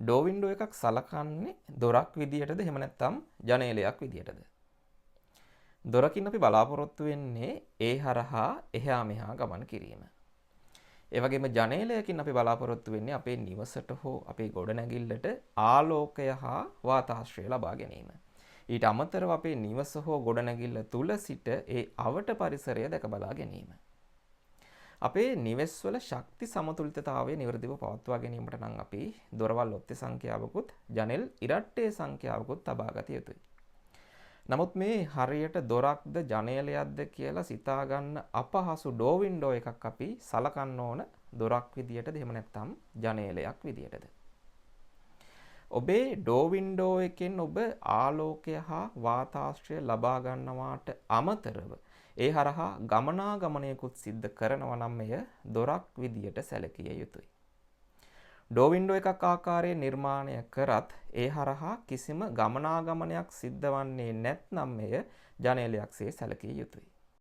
ඩෝ window එකක් සලකන්නේ දොරක් විදියටද එහෙම නැත්නම් ජනේලයක් විදියටද? දොරකින් අපි බලාපොරොත්තු වෙන්නේ ඒ හරහා එහා මෙහා ගමන් කිරීම. ඒ වගේම ජනේලයකින් අපි බලාපොරොත්තු වෙන්නේ අපේ නිවසට හෝ අපේ ගොඩනැගිල්ලට ආලෝකය හා වාතාශ්‍රය ලබා ගැනීම. ඊට අමතරව අපේ නිවස හෝ ගොඩනැගිල්ල තුල සිට ඒ අවට පරිසරය දැක බලා ගැනීම. අපේ නිවෙස්වල ශක්ති සමතුලිතතාවය නිවැරදිව පවත්වා ගැනීමට නම් අපි දොරවල් ඔත්තේ සංඛ්‍යාවකුත් ජනෙල් ඉරට්ටේ සංඛ්‍යාවකුත් තබා ගත යුතුයි. නමුත් මේ හරියට දොරක්ද ජනේලයක්ද කියලා සිතා ගන්න අපහසු ඩෝ වින්ඩෝ එකක් අපි සලකන්න ඕන දොරක් විදියටද එහෙම නැත්නම් ජනේලයක් විදියටද? ඔබේ ඩෝ වින්ඩෝ එකෙන් ඔබ ආලෝකය හා වාතාශ්‍රය ලබා ගන්නවාට අමතරව ඒ හරහා ගමනාගමනයකුත් සිද්ධ කරනවා නම් එය දොරක් විදියට සැලකිය යුතුයි. ඩෝ වින්ඩෝ එකක් ආකාරයෙන් නිර්මාණය කරත් ඒ හරහා කිසිම ගමනාගමනයක් සිද්ධ වන්නේ නැත්නම් එය ජනේලයක්සේ සැලකිය යුතුයි.